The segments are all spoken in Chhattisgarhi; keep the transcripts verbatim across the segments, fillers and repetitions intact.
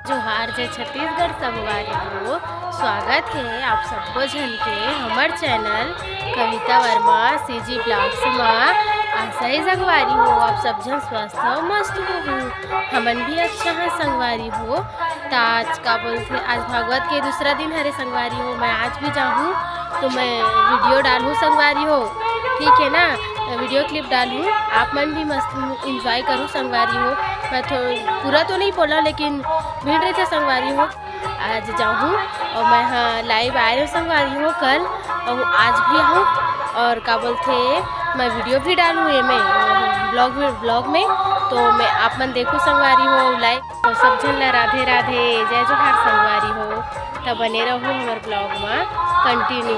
जोहार, जय छत्तीसगढ़ संगवारी हो। स्वागत हे आप सब्बो झन के हमर चैनल कविता वर्मा सीजी ब्लॉग्स म। आशा हे संगवारी हो, आप सब झन स्वस्थ हो, मस्त हो। हमन भी अच्छा हे संगवारी हो। त आज का बोलथे, आज भागवत के दूसरा दिन हरे संगवारी हो। मैं आज भी जाहूँ तो मैं वीडियो डालहूँ संगवारी हो, ठीक है ना, वीडियो क्लिप डालहूँ। आप मन भी मस्त एंजॉय करू संगवारी हो। मैं थो-, पूरा तो नहीं बोला, लेकिन भीड़ रहिथे संगवारी हो। आज जाहूँ और मैं, हाँ, लाइव आए हूँ संगवारी हो कल, और आज भी हूँ। और का बोलथे, मैं वीडियो भी डालहूँ ये में ब्लॉग में, ब्लॉग में। तो मैं आप मन देखू संगवारी हो लाइव। और सब झन ला राधे राधे, जय जोहार संगवारी हो। त बने रहू हमर ब्लॉग म कंटिन्यू।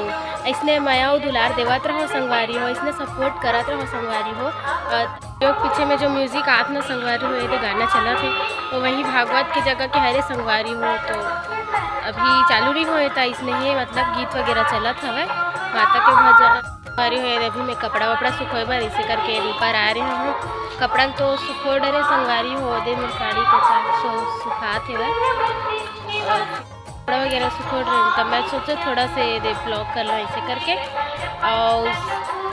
ऐसने मया अउ दुलार देवत रहो संगवारी हो, ऐसने सपोर्ट करत रहो संगवारी हो। और जो पीछे में जो म्यूजिक आत ना संगवारी हो, ये दे गाना चलत हे, तो वही भागवत के जगह के हरे संगवारी हो। तो अभी चालू नहीं होए, त इसने हे मतलब गीत वगैरह चलत हवे, माता के भजन संगवारी हो। ये दे अभी मैं कपड़ा वपड़ा सुखोए बर इसे करके ऊपर आ रहे हूँ। कपड़ा तो सुखो डरे संगवारी हो, दे मेरी साड़ी के साथ सो सुखात हेवय। और कपड़ा वगैरह सुखो डरे, तब मैं सोचे थोड़ा से दे ब्लॉग कर लो ऐसे करके। और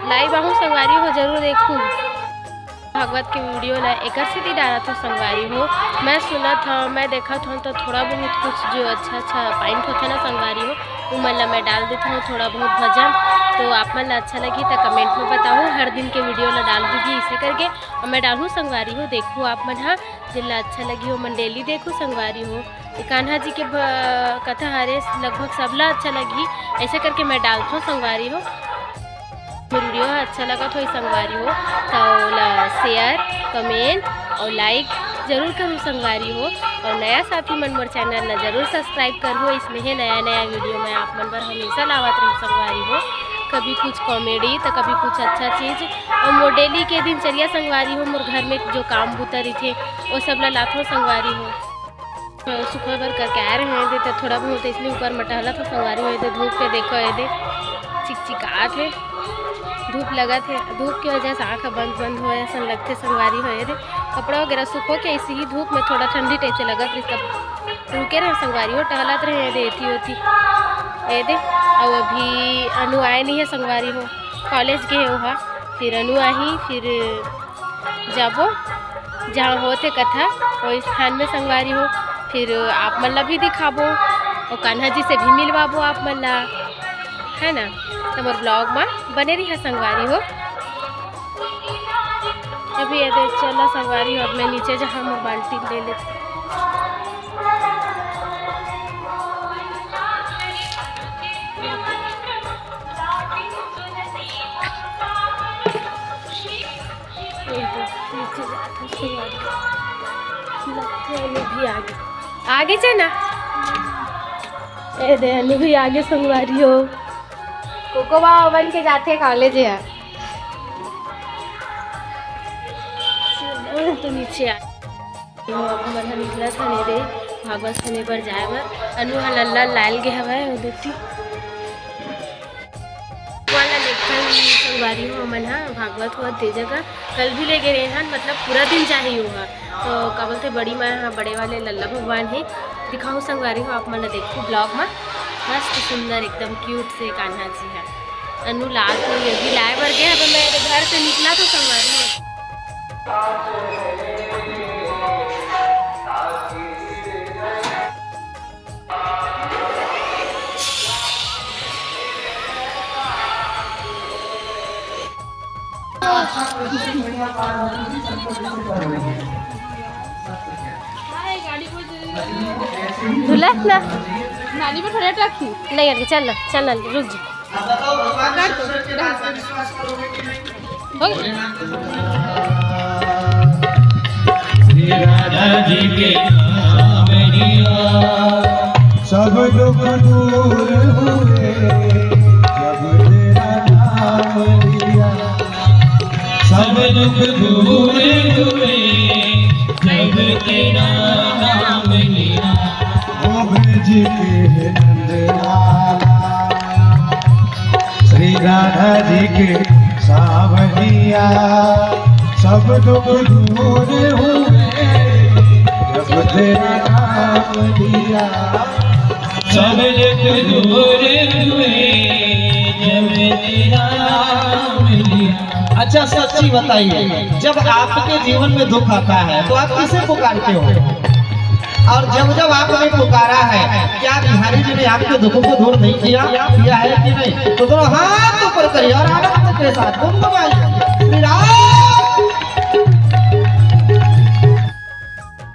लाइव आहूँ संगवारी हो, जरूर देखू। भागवत के वीडियो ला एकर सेती डालत हूँ संगवारी हो। मैं सुनत हूँ, मैं देखत हूँ तो थोड़ा बहुत कुछ जो अच्छा अच्छा पॉइंट होथे ना संगवारी हो, वो मन ला मैं डाल देत हूँ थोड़ा बहुत भजन। तो आप मन ला अच्छा लगी तो कमेंट में बताओ, हर दिन के वीडियो ला डाल दीजिए इसे करके। और मैं डालूँ संगवारी हो, देखू आप मन हा, जिन ला अच्छा लगी हो मन डेली देखू संगवारी हो। ये कान्हा जी के भ-, कथा हरे लगभग सबला अच्छा लगी, ऐसे करके मैं डालत हूँ संगवारी हो। मोर वीडियो ह अच्छा लगत होही संगवारी हो, त ओला शेयर, कमेंट और लाइक जरूर करू संगवारी हो। और नया साथी मन मोर चैनल ला जरूर सब्सक्राइब करहु। इसने हे नया नया वीडियो मैं आप मन बर हमेशा लावत रहूँ संगवारी हो, कभी कुछ कॉमेडी तो कभी कुछ अच्छा चीज। और मोर डेली के दिनचर्या संगवारी हो, मोर घर में जो काम बूता रहिथे वो सब ला लाथों संगवारी हो। सुखोए बर करके आए रहे हैं, दे तो थोड़ा बहुत इसलिए ऊपर में टहलत हो संगवारी हो। ये दे धूप के देखो, ये दे चिकचिकात है, धूप लगत है, धूप की वजह से आँख बंद बंद होए ऐसा लगते संगवारी हो। ये दे कपड़ा वगैरह सुखो के ऐसे ही धूप में थोड़ा ठंडी टाइप से लगत रही, तब रुके रहे संगवारी हो, टहलत रहे, ये दे एथी ओथी। ये दे, अब अभी अनु आए नहीं है संगवारी हो, कॉलेज के है वहाँ, फिर अनु आही, फिर जाबो, जहाँ होथे कथा, वो स्थान में संगवारी हो, फिर आप मन ला भी दिखाबो, और कान्हा जी से भी मिलवाबो आप मन ला, है ना? तो मोर ब्लॉग में बने रहिहा संगवारी हो। अभी ये दे चला संगवारी हो, अब मैं नीचे जहाँ मोर बाल्टी ले लेती। ए दे, नीचे जात हो संगवारी। लगथे अनु भी आगे। आगे चे ना? ए दे, अनु भी आगे संगवारी हो। कोको बाबा बन के जाथे कॉलेज है। तो नीचे आ। तो अब हमन ह निकलत हन, ए दे, भागवत सुने बर जाए बर। अनु ह लल्ला लायल गे हवय, ओ देती। वाला लेखन संगवारी हो, हमन ह भागवत होवत दे जगह कल भी ले गे रहे हन, मतलब पूरा दिन जाही ओहा। तो का बोलथे, बड़ी माँ ह बड़े वाले लल्ला भगवान हे, दिखाहूँ संगवारी हो, आप मन ल देखू ब्लॉग म। मस्त सुंदर, एकदम क्यूट से कान्हा जी ह। अनु लात होही, अभी लाए बर गे हवे, मैं घर से निकला तो संगवारी हो। धुलत ना। नानी पे थोड़ा रखी। नहीं, अरे चल ना, चल ना, रुक जा। कर दो। श्री राधा जी के नाम लिया, सब दुख दूर हुए, जब तेरा नाम लिया। सब दुख दूर हुए, जब तेरा नाम लिया। ओ ब्रज के नंद लाला, श्री राधा जी के सावलिया, सब दुख दूर हुए, जब तेरा नाम लिया, सब जग दूर हुए, जब तेरा नाम लिया। अच्छा, सच्ची बताइए, जब आपके जीवन में दुख आता है तो आप किसे पुकारते हो? और जब जब आपने पुकारा है, क्या बिहारी जी ने आपके दुखों को दूर नहीं किया? किया है कि नहीं? तो दोनों हाथ ऊपर करिए और आनंद के साथ गुनगुनाइए, श्री राम।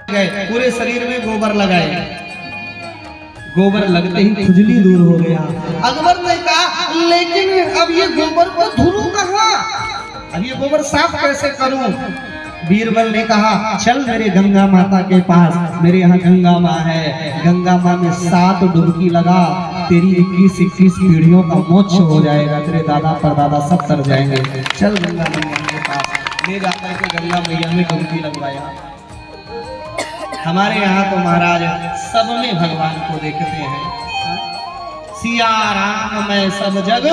गए, पूरे शरीर में गोबर लगाए। गोबर लगते ही खुजली दूर हो गया। अकबर ने कहा, लेकिन अब ये गोबर को धुलूं कहाँ? अब ये गोबर साफ कैसे करूं? बीरबल ने कहा, चल मेरे गंगा माता के पास, मेरे यहाँ गंगा माँ है, गंगा माँ में सात डुबकी लगा, तेरी इक्कीस इक्कीस पीढ़ियों का मोक्ष हो जाएगा, तेरे दादा परदादा सब तर जाएंगे। चल गंगा मैया के पास। ले जाकर के गंगा मैया में डुबकी लगवाया। हमारे यहाँ तो महाराज सब में भगवान को देखते हैं। सिया राम मैं सब जग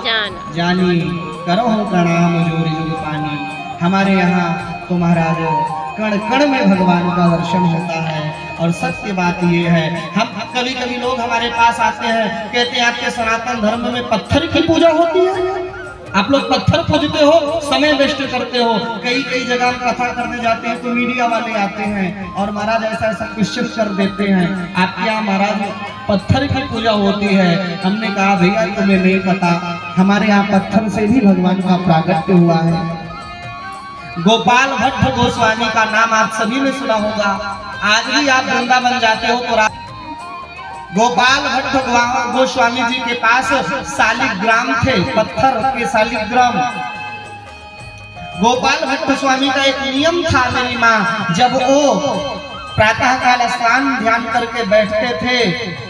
जान। जानी, करहु प्रणाम जोरि जुग पानी। हमारे यहाँ तो महाराज कण कण में भगवान का दर्शन होता है। और सत्य बात ये है, हम कभी कभी लोग हमारे पास आते हैं, कहते हैं, आपके सनातन धर्म में पत्थर की पूजा होती है? आप लोग पत्थर पूजते हो, समय वेस्ट करते हो। कई कई जगह हम कथा करने जाते हैं तो मीडिया वाले आते हैं और महाराज ऐसा ऐसा क्वेश्चन कर देते हैं, आपके यहाँ महाराज पत्थर की पूजा होती है? हमने कहा, भैया तुम्हें नहीं पता, हमारे यहाँ पत्थर से भी भगवान का प्रागट्य हुआ है। गोपाल भट्ट गोस्वामी का नाम आप सभी ने सुना होगा। आज भी आप वृंदावन जाते हो तो रा-, गोपाल भट्ट गो-, गोस्वामी जी के पास शालिग्राम थे, पत्थर के शालिग्राम। गोपाल भट्ट स्वामी का एक नियम था मेरी माँ, जब वो प्रातःकाल स्नान ध्यान करके बैठते थे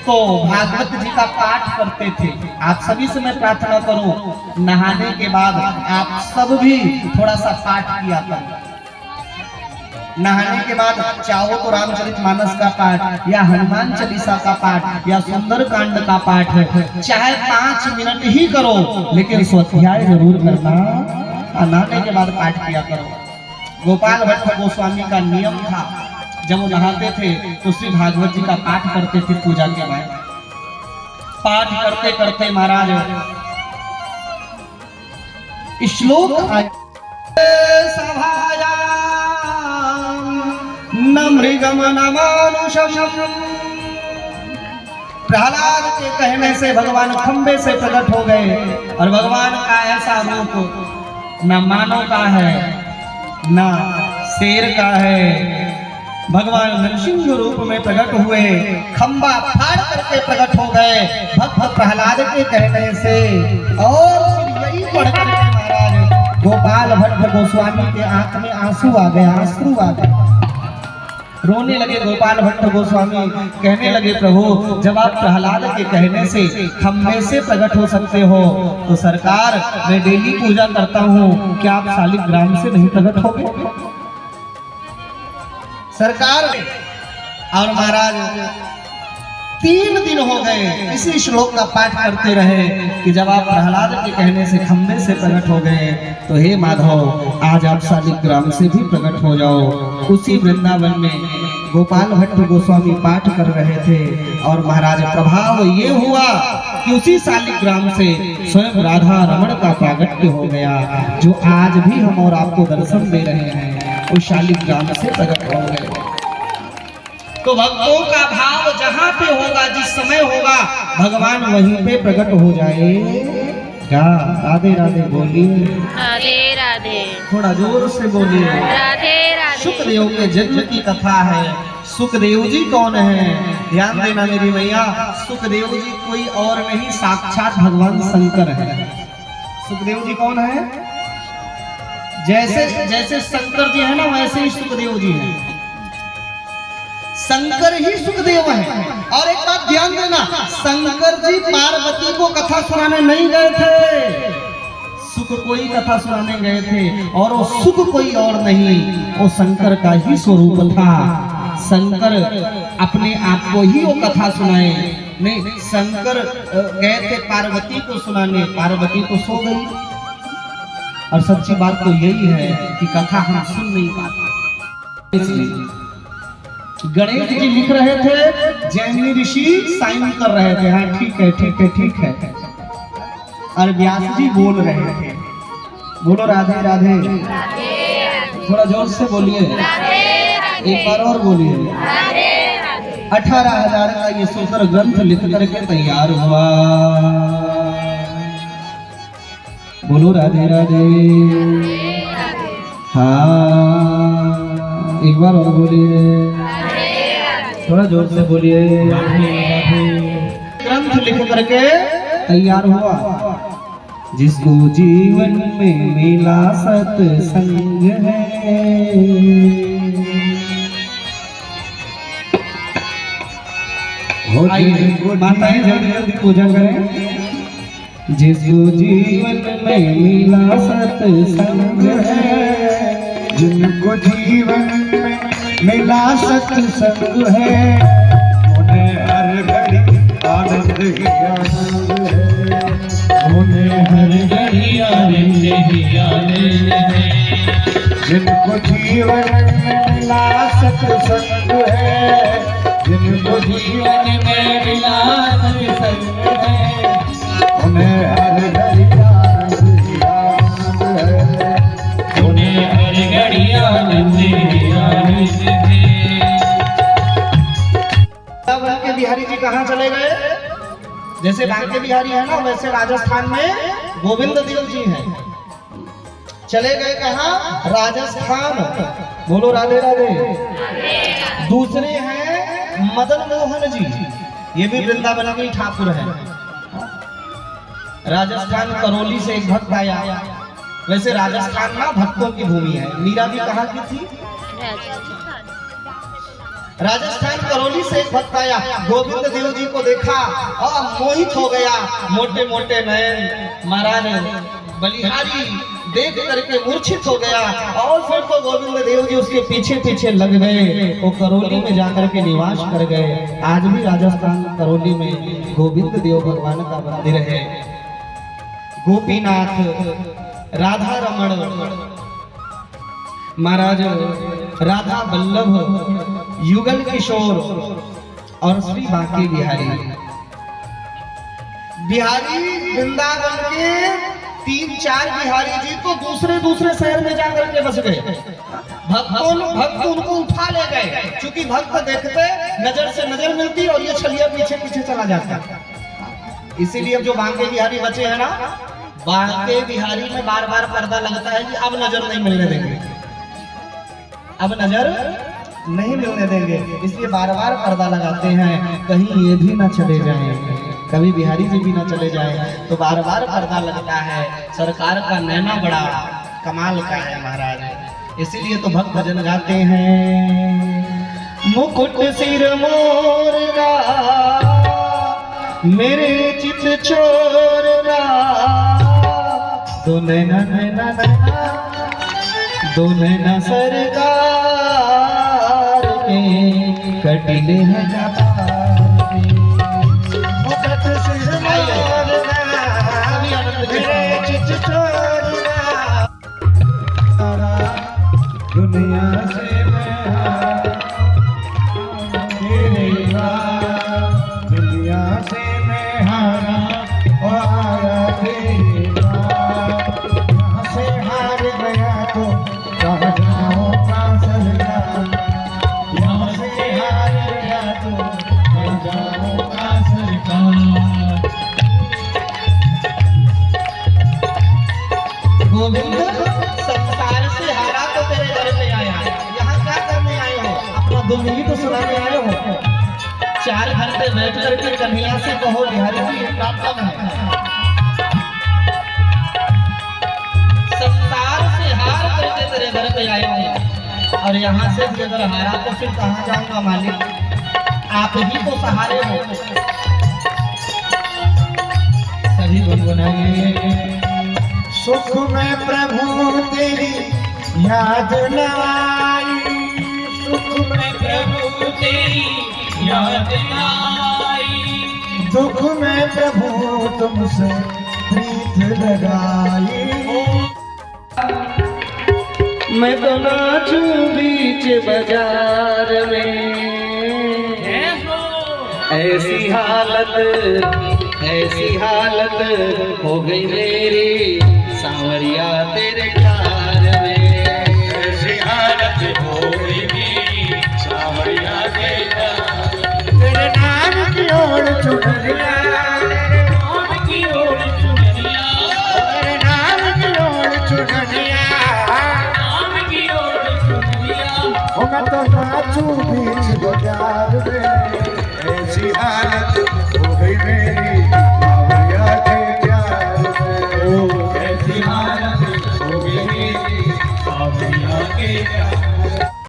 तो भागवत जी का पाठ करते थे। आप सभी से मैं प्रार्थना करूं, नहाने के बाद आप सब भी थोड़ा सा पाठ किया करो। नहाने के बाद चाहो तो रामचरित मानस का पाठ या हनुमान चालीसा का पाठ या सुंदरकांड का पाठ, चाहे पांच मिनट ही करो, लेकिन स्वाध्याय जरूर करना। हाँ, नहाने के बाद पाठ किया करो। गोपाल भट्ट गोस्वामी का नियम था, जब वो नहाते थे तो श्री भागवत जी का पाठ करते थे पूजा के बाद। पाठ करते करते महाराज श्लोक आया, सभायां न मृगम न मानुषम। प्रहलाद के कहने से भगवान खंबे से प्रकट हो गए और भगवान का ऐसा रूप न मानव का है, न शेर का है। भगवान नृसिंह रूप में प्रकट हुए, खंबा फाड़ करके प्रकट हो गए भक्त प्रहलाद के कहने से। और फिर यही पढ़ करके महाराज गोपाल भट्ट गोस्वामी के आंख में आंसू आ गया, अश्रु आ गया। रोने लगे गोपाल भट्ट गोस्वामी, कहने लगे, प्रभु, जब आप प्रहलाद के कहने से खंबे से प्रकट हो सकते हो, तो सरकार, मैं डेली पूजा करता हूँ, क्या आप शालिग्राम से नहीं प्रकट होंगे? सरकार, और महाराज, तीन दिन हो गए इसी श्लोक का पाठ करते रहे कि जब आप प्रहलाद के कहने से खंबे से प्रकट हो गए, तो हे माधव, आज आप शालिग्राम से भी प्रकट हो जाओ। उसी वृंदावन में गोपाल भट्ट गोस्वामी पाठ कर रहे थे और महाराज, प्रभाव ये हुआ कि उसी शालिग्राम से स्वयं राधा रमण का प्रागट्य हो गया, जो आज भी हम और आपको दर्शन दे रहे हैं, वो शालिग्राम से प्रकट हो गए। तो भक्तों का भाव जहाँ पे होगा, जिस समय होगा, भगवान वहीं पे प्रकट हो जाएगा। राधे राधे बोलिए। राधे राधे। थोड़ा जोर से बोलिए। राधे राधे। सुखदेव के जन्म की कथा है। सुखदेव जी कौन है? ध्यान देना मेरी मैया, सुखदेव जी कोई और नहीं, साक्षात भगवान शंकर है। सुखदेव जी कौन है? जैसे, जैसे शंकर जी है ना, वैसे ही सुखदेव जी हैं। शंकर ही सुखदेव हैं। और एक बात ध्यान देना, शंकर जी पार्वती को कथा सुनाने नहीं गए थे, सुख कोई कथा सुनाने गए थे, और वो सुख कोई और नहीं, वो शंकर का ही स्वरूप था। शंकर अपने आप को ही वो कथा सुनाए। नहीं, शंकर, अ, गए थे पार्वती को सुनाने, पार्वती तो सो गई। और सच्ची बात तो यही है कि कथा हम सुन नहीं पाते, इसलिए। गणेश जी लिख रहे थे, जैमिनी ऋषि साइन कर रहे थे, हाँ, ठीक है, ठीक है, ठीक है। और व्यास जी बोल रहे थे। बोलो राधे राधे। थोड़ा जोर से बोलिए, एक बार और बोलिए। अठारह हजार का ये सुंदर ग्रंथ लिख करके तैयार हुआ। बोलो राधे राधे। हाँ, एक बार और बोलिए। थोड़ा जोर से बोलिए। ग्रंथ लिख करके तैयार हुआ। जिसको जीवन में मिला सत्संग है। हो आइए, माताएं जल्दी जल्दी पूजा करें। जिसको जीवन में मिला सत्संग है, जिनको जीवन में मिला सत्संग है, उन्हें हर घड़ी आनंद ही आनंद है। उन्हें हर घड़ी आनंद ही आनंद है। जिनको जीवन में मिला सत्संग है, जिनको जीवन में मिला सत्संग है, उन्हें हर घड़ी आनंद ही आनंद है। उन्हें हर घड़ी आनंद ही आनंद है। तब बांके बिहारी जी कहाँ चले गए? जैसे बांके बिहारी है ना, वैसे राजस्थान में गोविंद देव जी हैं। चले गए कहाँ? राजस्थान। बोलो राधे राधे। दूसरे हैं मदन मोहन जी, ये भी वृंदावन के ठाकुर हैं। राजस्थान करौली से एक भक्त आया। वैसे राजस्थान ना भक्तों की भूमि है। मीरा भी कहाँ की थी? राजस्थान करौली से एक भक्त आया, गोविंद देव जी को देखा और मोहित हो गया। मोटे मोटे नयन, महाराज बलिहारी देख करके मूर्छित हो गया। और फिर तो गोविंद देव जी उसके पीछे पीछे लग गए, वो करौली में जाकर के निवास कर गए। आज भी राजस्थान करौली में गोविंद देव भगवान का मंदिर है। गोपीनाथ, राधा रमण, महाराज राधा वल्लभ, युगल किशोर और श्री बांके बिहारी। बिहारी वृंदावन के तीन चार बिहारी जी तो दूसरे दूसरे शहर में जाकर के बस गए। भक्तों भक्त उनको उठा ले गए, क्योंकि भक्त देखते, नजर से नजर मिलती और ये छलिया पीछे पीछे चला जाता। इसीलिए अब जो बांके बिहारी बचे हैं ना, बांके बिहारी में बार बार पर्दा लगता है कि अब नजर नहीं मिलने देंगे, अब नजर नहीं मिलने देंगे, इसलिए बार बार पर्दा लगाते हैं, कहीं ये भी ना चले जाएं, कभी बिहारी जी भी ना चले जाएं। तो बार बार पर्दा लगता है। सरकार का नैना बड़ा कमाल का है महाराज, इसीलिए तो भक्त भजन गाते हैं। मुकुट सिर मोर का, मेरे चित चोर का, दो नैना, नैना, नैना, दो नैना सरकार के, कटिले हैं कपार के। मुकुट सिर मोर का, मेरे चित चोर का, दुनिया से मैं हारा, तेरे द्वार। दुनिया से मैं हारा, और आया तेरे द्वार। यहाँ से हार गया तो कहाँ जाऊँगा सरकार? यहाँ से हार गया तो कहाँ जाऊँगा सरकार? गोविंद, संसार से हारा तो तेरे घर पे आया, यहाँ क्या करने आए हो? अपना दुख भी तो सुनाने आए हो। चार घंटे बैठ करके कन्हैया से कहो, बिहारी जी, ये प्रॉब्लम है। संसार से हार करके तेरे घर पे आए हो, और यहाँ से भी अगर हारा तो फिर कहाँ जाऊंगा मालिक? आप ही तो सहारे हो। सभी गुनगुनाइए। सुख में प्रभु तेरी याद न आई, सुख में प्रभु तेरी याद न आई, दुख में प्रभु तुमसे प्रीत लगाई। मैं तो नाचूं बीच बाजार में। ऐसी हालत, ऐसी हालत हो गई मेरी, सांवरिया तेरे प्यार में। ऐसी हालत हो गई मेरी, सांवरिया तेरे प्यार में। तेरे नाम की ओढ़ चुनरिया, तेरे नाम की ओढ़ चुनरिया, तेरे नाम की ओढ़ चुनरिया, नाम की ओढ़ चुनरिया। ओ मैं तो नाचूं बीच बाजार में, ऐसी हालत